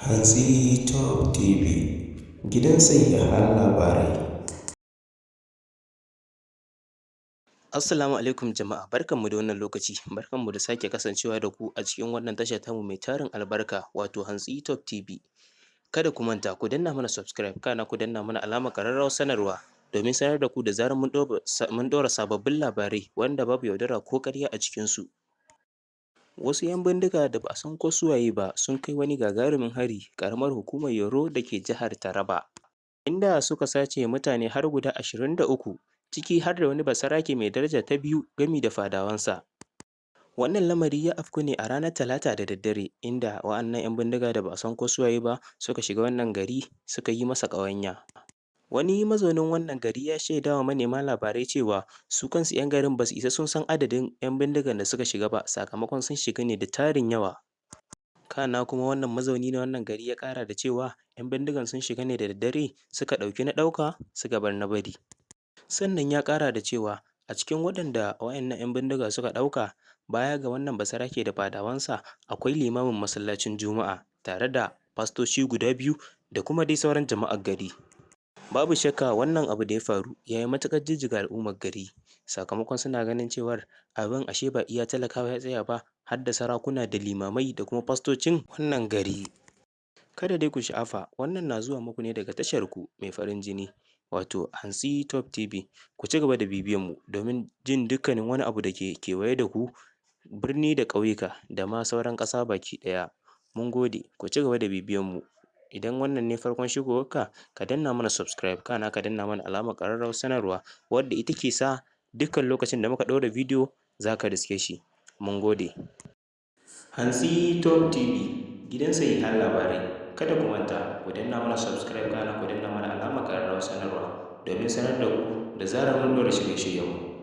Hantsi Top TV, gidan sahihan labarai. Assalamu alaikum jama'a, barkanmu da wannan lokaci, barkanmu da sake kasancewa da ku a cikin wannan tasha tamu mai tarin albarka, wato Hantsi Top TV. Kada ku manta ku danna mana subscribe, kana ku danna mana alamar ƙararrawar sanarwa domin sanar da ku da zarar mun ɗora sababbin labarai wanda babu yaudara ko ƙarya a cikinsu. Wasu ‘yan bindiga da ba a san ko su waye ba sun kai wani gagarumin hari ƙaramar hukumar Yorro da ke jihar Taraba, inda suka sace mutane har guda 23, ciki har da wani basarake mai daraja ta biyu gami da fadawansa. Wannan lamari ya afku ne a ranar Talata da daddare, inda wa'annan 'yan bindiga da ba a san ko su waye ba suka shiga wannan gari suka yi masa ƙawanya. Wani mazaunin wannan gari ya shaida wa manema labarai cewa su kansu 'yan garin ba su isa sun san adadin 'yan bindigan da suka shiga ba, sakamakon sun shiga ne da tarin yawa. Kana kuma wannan mazauni na wannan gari ya ƙara da cewa 'yan bindigan sun shiga ne da daddare suka ɗauki na ɗauka suka bar na bari. Sannan ya ƙara da cewa a cikin waɗanda wa'innan 'yan bindiga suka ɗauka, baya ga wannan basarake da fadawansa, akwai limamin masallacin Juma'a tare da fastoci guda biyu da kuma dai sauran jama'ar gari. Babu shakka wannan abu da ya faru ya yi matuƙar jijjiga al'ummar gari, sakamakon suna ganin cewar abin ashe ba iya talakawa ya tsaya ba, har da sarakuna da limamai da kuma fastocin wannan gari. Kada dai ku sha'afa, wannan na zuwa muku ne daga tasharku mai farin jini, wato Hantsi Top TV. Ku ci gaba da bibiyanmu domin jin dukkanin wani abu da ke kewaye da ku, birni da ƙauyuka da ma sauran ƙasa baki ɗaya. Mun gode, ku ci gaba da bibiyanmu. Idan wannan ne farkon shigowarka, ka danna mana subscribe, kana ka danna mana alamar ƙararrawar sanarwa, wadda ita ke sa dukkan lokacin da muka ɗaura bidiyo za ka riske shi. Mun gode. Hantsi Top TV, gidan sahihan labarai. Kada ku manta, ku danna mana subscribe, kana ku danna mana alamar ƙararrawar sanarwa domin sanar da ku da zarar mun ɗora shirye-shiryenmu.